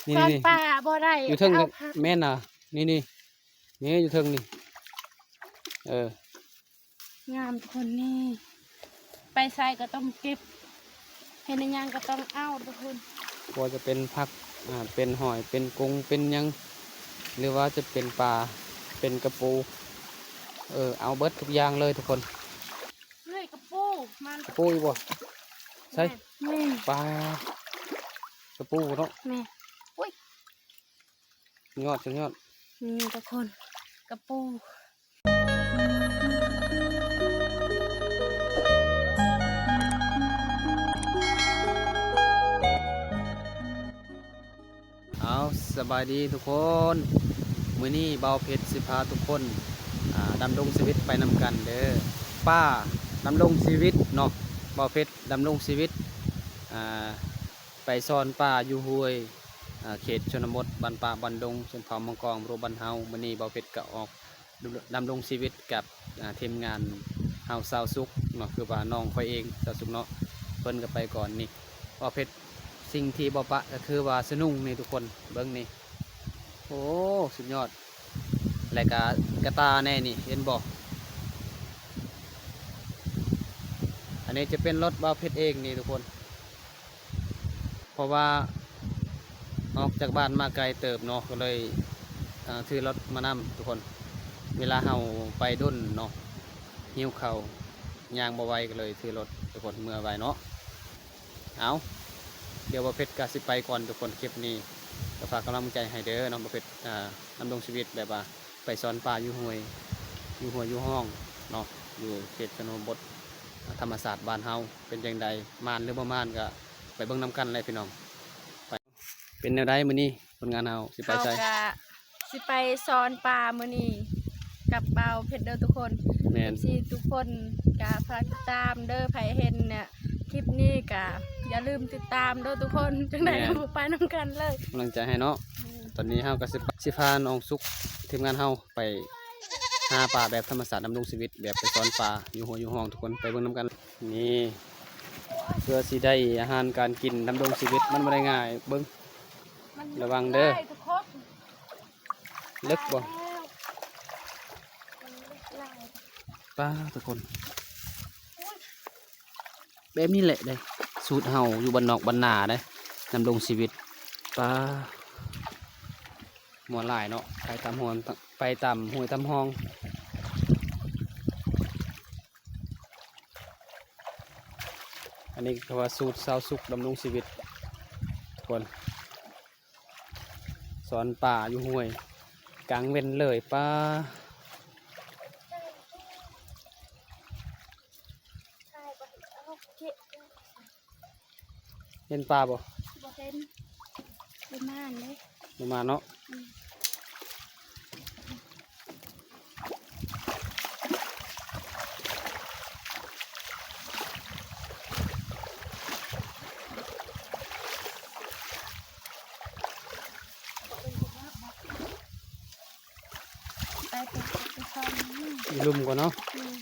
ນີ້ ຊ່ອນ ນີ້ ປາບໍ່ໄດ້ ຢູ່ເທິງ ເອົາຜັກ ແມ່ນນະ ນີ້ ນີ້ ນີ້ ຢູ່ເທິງນີ້ ເອີ ງາມທຸກຄົນນີ້ ໄປໃສກໍຕ້ອງເກັບ ເຫັນອີ່ຫຍັງກໍຕ້ອງເອົາທຸກຄົນ ບໍ່ວ່າຈະເປັນຜັກ ອ່າ ເປັນຫອຍ ເປັນກົງ ເປັນຫຍັງ ຫຼືວ່າຈະເປັນປາ ເປັນກະປູ ເອີ ເອົາເບິດທຸກຢ່າງເລີຍທຸກຄົນ ເຮີ້ຍ ກະປູ ມັນ ກະປູອີກບໍ່? ໃສ່ ແມ່ນ ປາ ກະປູເນາະ ແມ່ນ ອຸ້ຍ ຍອດ ສຸດຍອດ ນີ້ທຸກຄົນ ກະປູ ເອົາ ສະບາຍດີທຸກຄົນ ມື້ນີ້ບ່າວເພັດຊິພາທຸກຄົນ ອ່າ ດຳລົງຊີວິດໄປນຳກັນເດີ ປ່າ ດຳລົງຊີວິດເນາະ ບ່າວເພັດ ດຳລົງຊີວິດ ອ່າ ໄປຊ່ອນປາຢູ່ຫ້ວຍ ເຂດຊົນນະບົດ ບ້ານປ່າບ້ານດົງ ຊົນເຜົ່າມັງກອງ ບລິເວນບ້ານເຮົາ. ມື້ນີ້ບ່າວເພັດກໍອອກດຳລົງຊີວິດກັບ ອ່າ ທີມງານເຮົາ ຊາວສຸກເນາະ ຄືວ່ານ້ອງຂ້ອຍເອງ ຊາວສຸກເນາະ ເພິ່ນກໍໄປກ່ອນນີ້. ບ່າວເພັດ ສິ່ງທີ່ບໍ່ປະກໍຄືວ່າສະໜຸ່ງນີ້ທຸກຄົນ ເບິ່ງນີ້ ໂອ້ ສຸດຍອດ ແລະກະກະຕ່າແດ່ນີ້ ເຫັນບໍ່? ອັນນີ້ຈະເປັນລົດບ່າວເພັດເອງນີ້ທຸກຄົນ ເພາະວ່າອອກຈາກບ້ານມາໄກເຕີບເນາະ ກໍເລີຍ ເອີ ຖືລົດມານຳທຸກຄົນ. ເວລາເຮົາໄປດົນເນາະ ຫິວເຂົ້າ ຍ່າງບໍ່ໄຫວ ກໍເລີຍຖືລົດທຸກຄົນ ເມືອໄວເນາະ. ເອົາ ດຽວບ່າວເພັດກໍຊິໄປກ່ອນທຸກຄົນ ຄລິບນີ້ກໍຝາກກຳລັງໃຈໃຫ້ເດີເນາະ. ບ່າວເພັດ ອ່າ ດຳລົງຊີວິດແບບວ່າໄປຊ່ອນປາຢູ່ຫ້ວຍ ຢູ່ຫ້ວຍຢູ່ຮ່ອງເນາະ ຢູ່ເຂດຊົນນະບົດ ອ່າ ທຳມະຊາດບ້ານເຮົາ ເປັນຈັ່ງໃດ ມ່ວນຫຼືບໍ່ມ່ວນ ກໍໄປເບິ່ງນຳກັນແຫຼະພີ່ນ້ອງ. ໄປ ເປັນແນວໃດມື້ນີ້ ຜົນງານເຮົາຊິໄປໃສ? ເຮົາກະຊິໄປຊ່ອນປາມື້ນີ້ກັບບ່າວເພັດເດີທຸກຄົນ. ແມ່ນ ເອັຟຊີທຸກຄົນກະຝາກຕິດຕາມເດີ ໃຜເຫັນຄລິບນີ້ກະຢ່າລືມຕິດຕາມເດີທຸກຄົນ. ຈັ່ງໃດ ແມ່ນ ເຮົາໄປນຳກັນເລີຍ ກຳລັງໃຈໃຫ້ເນາະ. ແມ່ນ ຕອນນີ້ເຮົາກະຊິ ຊິພານ້ອງສຸກ ທີມງານເຮົາໄປຫາປາແບບທຳມະຊາດ ດຳລົງຊີວິດແບບໄປຊ່ອນປາຢູ່ຫ້ວຍຢູ່ຮ່ອງທຸກຄົນ ໄປເບິ່ງນຳກັນ. ນີ້ ເພື່ອຊິໄດ້ອາຫານການກິນ ດຳລົງຊີວິດມັນບໍ່ໄດ້ງ່າຍ ເບິ່ງ ມັນ ລະວັງເດີ ເລິກບໍ່? ປາ ທຸກຄົນ ແບບນີ້ແຫຼະເດ້ ສູດເຮົາຢູ່ບ້ານນອກບ້ານນາເດ້ ດຳລົງຊີວິດ. ປາ ມ່ວນຫຼາຍເນາະ ໄປຕາມຫ້ວຍ ໄປຕາມຫ້ວຍຕາມຮ່ອງ. ອັນນີ້ເຂົາວ່າສູດຊາວສຸກດຳລົງຊີວິດ ທຸກຄົນ ຊ່ອນປາຢູ່ຫ້ວຍກາງເວັນເລີຍ. ປາ ເຫັນປາບໍ່? ບໍ່ເຫັນ ບໍ່ມານເດ້ ບໍ່ມານເນາະ. ອືມ ໄປ ໄປ ໄປ ໄປຊ່ອນ ຢູ່ລຸ່ມກ່ອນເນາະ. ອືມ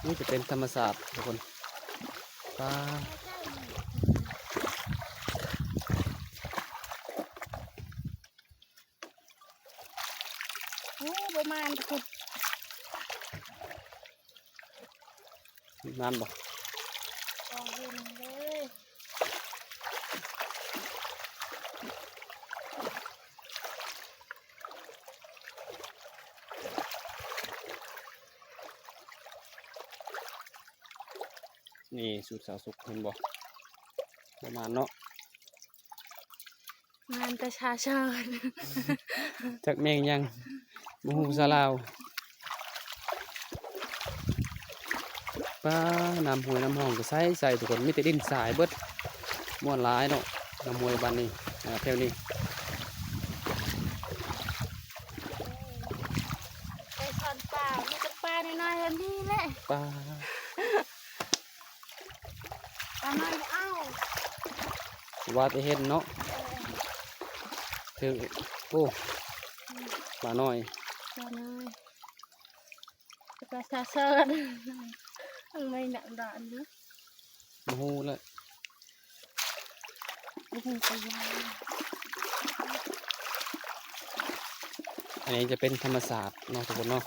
ນີ້ຈະເປັນທຳມະຊາດທຸກຄົນ. ປາ ໂອ້ ບໍ່ມານທຸກຄົນ. ມານບໍ່? ບໍ່ເຫັນເລີຍ. ນີ້ສູດຊາວສຸກ ເຫັນບໍ່? ປະມານເນາະ ງານປະຊາຊົນ ຈັກແມ່ງຫຍັງ ບໍ່ຮູ້ພາສາລາວ. ປາ ນ້ຳຫ້ວຍນ້ຳຮ່ອງກໍໃສໆ ທຸກຄົນ ມີແຕ່ດິນຊາຍເບິດ. ມ່ວນຫຼາຍເນາະ ນ້ຳຫ້ວຍບ້ານນີ້ ອ່າ ແຖວນີ້. ໄປຊ່ອນປາ ມີແຕ່ປານ້ອຍໆ ແບບນີ້ແຫຼະ ປາ ປານ້ອຍເອົາ ວ່າແຕ່ເຫັນເນາະ. ເອີ ຖືກ ໂອ້ ອືມ ປານ້ອຍ ປານ້ອຍ ປາຊາເຊີນ ມັນໄມ່ໜັກດານເນາະ ບໍ່ຮູ້ແຫຼະ. ບໍ່ຮູ້ໄປຫຍັງ. ອັນນີ້ຈະເປັນທຳມະຊາດເນາະທຸກຄົນເນາະ.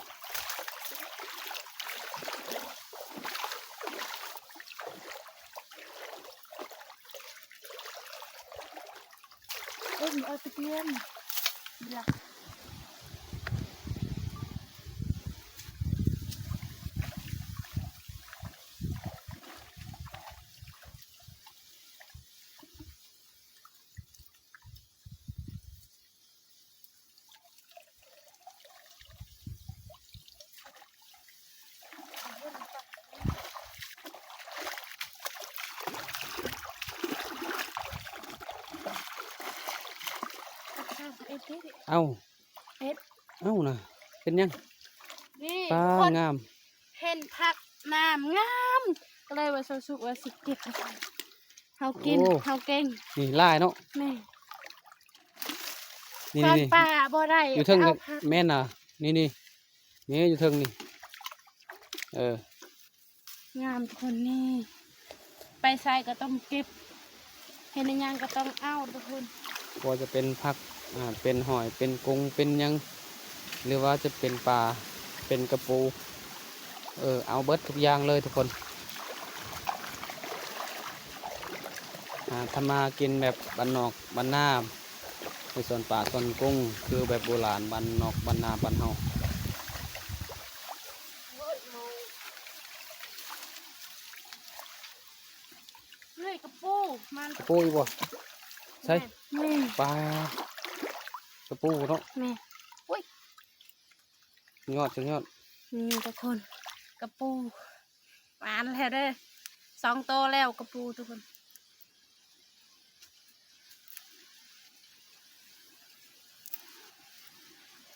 ເອີ ມີເອົາຕະກຽມ ເວລາ ເອົ້າ ເອັດ ເອົ້ານະ ເປັນຫຍັງ? ນີ້ ປາ ທຸກຄົນ ງາມ ເຫັນຜັກນ້ຳງາມ ກໍເລີຍວ່າຊາວສຸກວ່າຊິເກັບ ເຮົາກິນ ໂອ້ ເຮົາເກັ່ງ. ນີ້ຫຼາຍເນາະ. ແມ່ນ ນີ້ ນີ້ ນີ້ ປາບໍ່ໄດ້ ຢູ່ເທິງ ເອົາຜັກ ແມ່ນນະ. ນີ້ ນີ້ ນີ້ ຢູ່ເທິງນີ້ ເອີ ງາມທຸກຄົນ. ນີ້ ໄປໃສກໍຕ້ອງເກັບ ເຫັນອີ່ຫຍັງກໍຕ້ອງເອົາທຸກຄົນ. ບໍ່ວ່າຈະເປັນຜັກ ອ່າ ເປັນຫອຍ ເປັນກົງ ເປັນຫຍັງ ຫຼືວ່າຈະເປັນປາ ເປັນກະປູ ເອີ ເອົາເບິດທຸກຢ່າງເລີຍທຸກຄົນ. ຫາທຳມາຫາກິນແບບບ້ານນອກບ້ານນາ ໄປສອນປາສອນກຸງ ຄືແບບໂບລານບ້ານນອກບ້ານນາບ້ານເຮົາ. ເຮີ້ຍ ກະປູ ມັນ ກະປູອີກບໍ່? ໃສ່ ແມ່ນ ປາ ກະປູເນາະ. ແມ່ນ ອຸ້ຍ ຍອດ ສຸດຍອດ. ນີ້ທຸກຄົນ ກະປູ ມາແລ້ວເດີ ສອງໂຕແລ້ວ ກະປູທຸກຄົນ.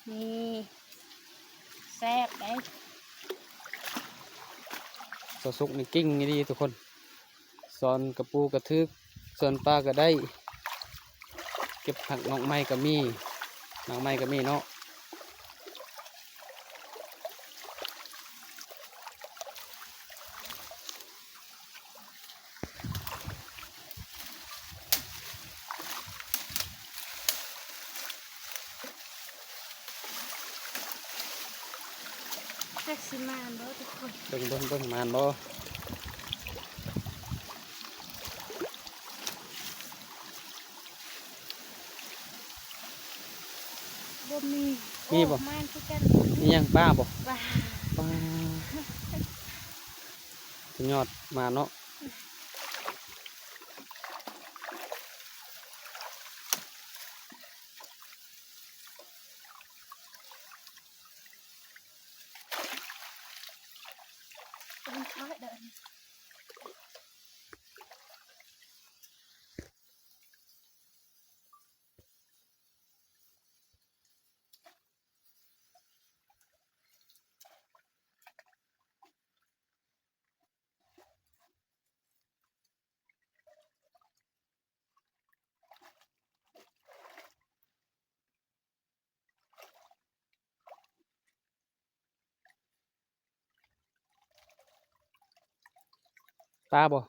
ນີ້ ແຊບເດ້. ຊາວສຸກນີ້ເກັ່ງອີ່ຫຼີທຸກຄົນ. ສອນກະປູກະຖືກ ສອນປາກະໄດ້ ເກັບຜັກໜອກໄມ້ກະມີ ໝາກໄມ້ກະມີເນາະ. ຈັກຊິມານບໍ່ທຸກຄົນ ເບິ່ງ ເບິ່ງ ເບິ່ງ ມານບໍ່? ບໍ່ມີ ມີບໍ່? ໂອ້ ມານຄືກັນ. ມີຫຍັງ ປາບໍ່? ປາ ປາ ສຸດຍອດ ມາເນາະ. ປາບໍ່?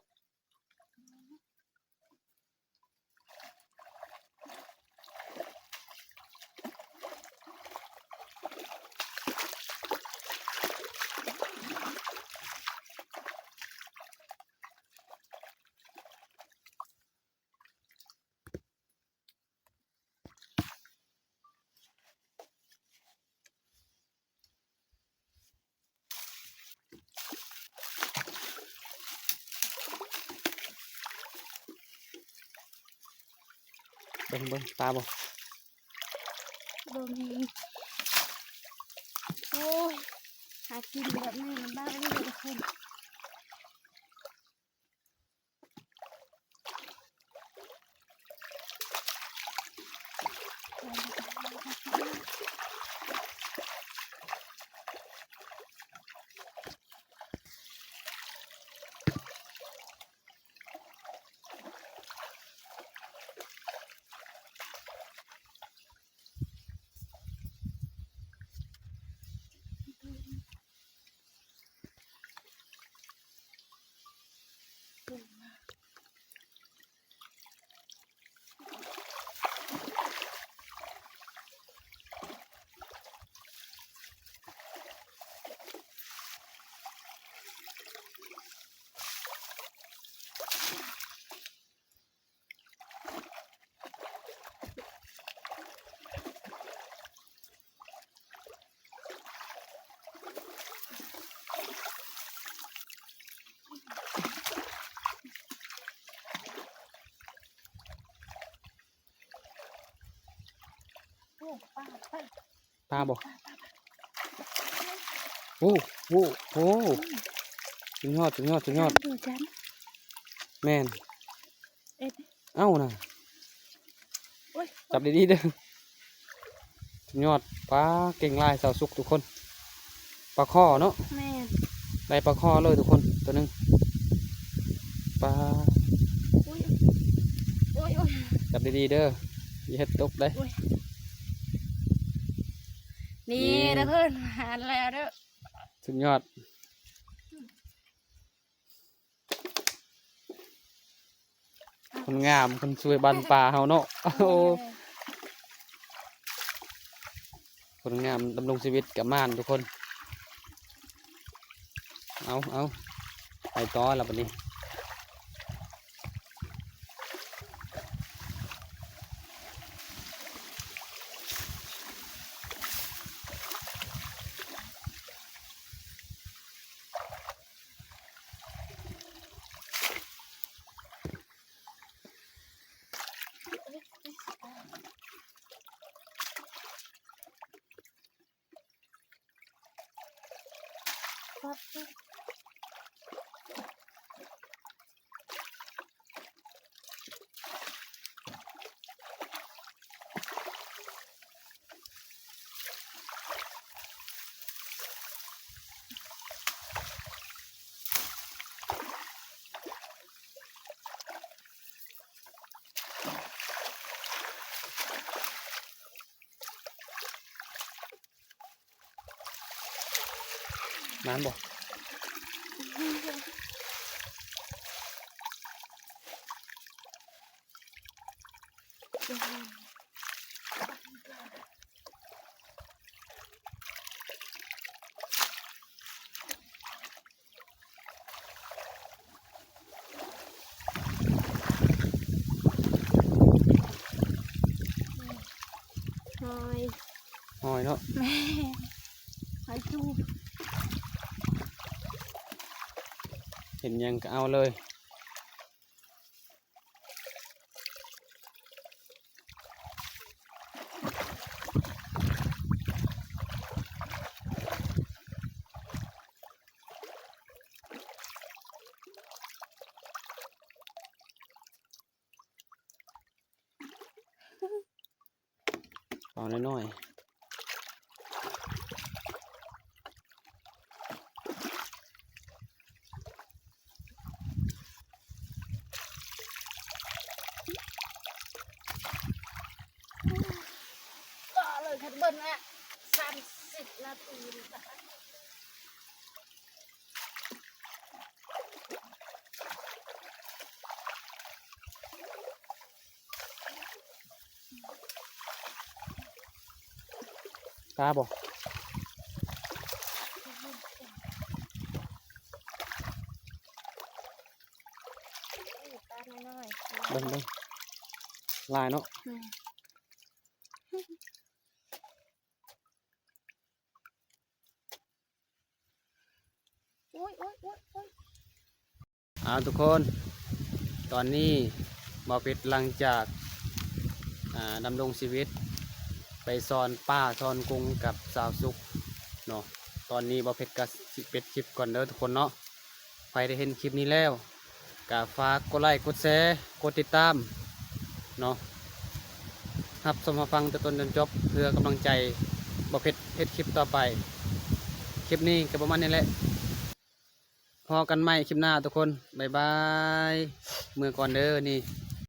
ເບິ່ງ ເບິ່ງ ປາບໍ່? ບໍ່ມີ. ໂອ້ຍ ຫາກິນແບບນີ້ລຳບາກເລີຍທຸກຄົນ. ເ ປາ ປາ ປາບໍ່? ໂອ້ ໂອ້ ໂອ້ ສຸດຍອດ ສຸດຍອດ ສຸດຍອດ. ແມ່ນ ເອີ ເອົ້ານະ ໂອ້ຍ ຈັບດີໆເດີ. ສຸດຍອດ ປາເກັ່ງຫຼາຍສາວສຸກທຸກຄົນ. ປາຄໍ່ເນາະ. ແມ່ນ ໄດ້ປາຄໍ່ເລີຍທຸກຄົນ ໂຕໜຶ່ງ. ປາ ໂອ້ຍ ໂອ້ຍ ໂອ້ຍ ຈັບດີໆເດີ ຢ່າເຮັດຕົກເດ້. ໂອ້ຍ ນີ້ ນີ້ ເດີເພິ່ນ ມາແລ້ວເດີ. ສຸດຍອດ. ຄົນງາມ ຄົນຊ່ວຍບ້ານປ່າເຮົາເນາະ. ໂອ້ ເອີ ຄົນງາມດຳລົງຊີວິດກະໝານທຸກຄົນ. ເອົາ ເອົາ ໄປຕໍ່ລະບັດນີ້. ໝານບໍ່? ຫອຍ ຫອຍເນາະ. ແມ່ນ ຫອຍຈູ ເຫັນຫຍັງກະເອົາເລີຍ. ເອົານ້ອຍໆ. ກໍເລີຍຄັນເບິ່ງແລ້ວ ສາມສິບນາທີນີ້. ປາບໍ່? ປານ້ອຍໆ ເບິ່ງໆ ຫຼາຍເນາະ. ແມ່ນ. ໂອ້ຍ ໂອ້ຍ ໂອ້ຍ ໂອ້ຍ. ເອົາທຸກຄົນ ຕອນນີ້ບ່າວເພັດຫຼັງຈາກ ອ່າ ດຳລົງຊີວິດໄປຊ່ອນປາຊ່ອນກຸງກັບສາວສຸກເນາະ, ຕອນນີ້ບ່າວເພັດກະຊິປິດຄລິບກ່ອນເດີທຸກຄົນເນາະ. ໃຜໄດ້ເຫັນຄລິບນີ້ແລ້ວ ກະຝາກກົດໄລ ກົດແຊ ກົດຕິດຕາມເນາະ, ຮັບຊົມຮັບຟັງແຕ່ຕົ້ນຈົນຈົບ ເພື່ອກຳລັງໃຈບ່າວເພັດເຮັດຄລິບຕໍ່ໄປ. ຄລິບນີ້ກະປະມານນີ້ແຫຼະ. ພໍ້ກັນໃໝ່ຄລິບໜ້າທຸກຄົນ. ບາຍບາຍ. ເມືອກ່ອນເດີນີ້.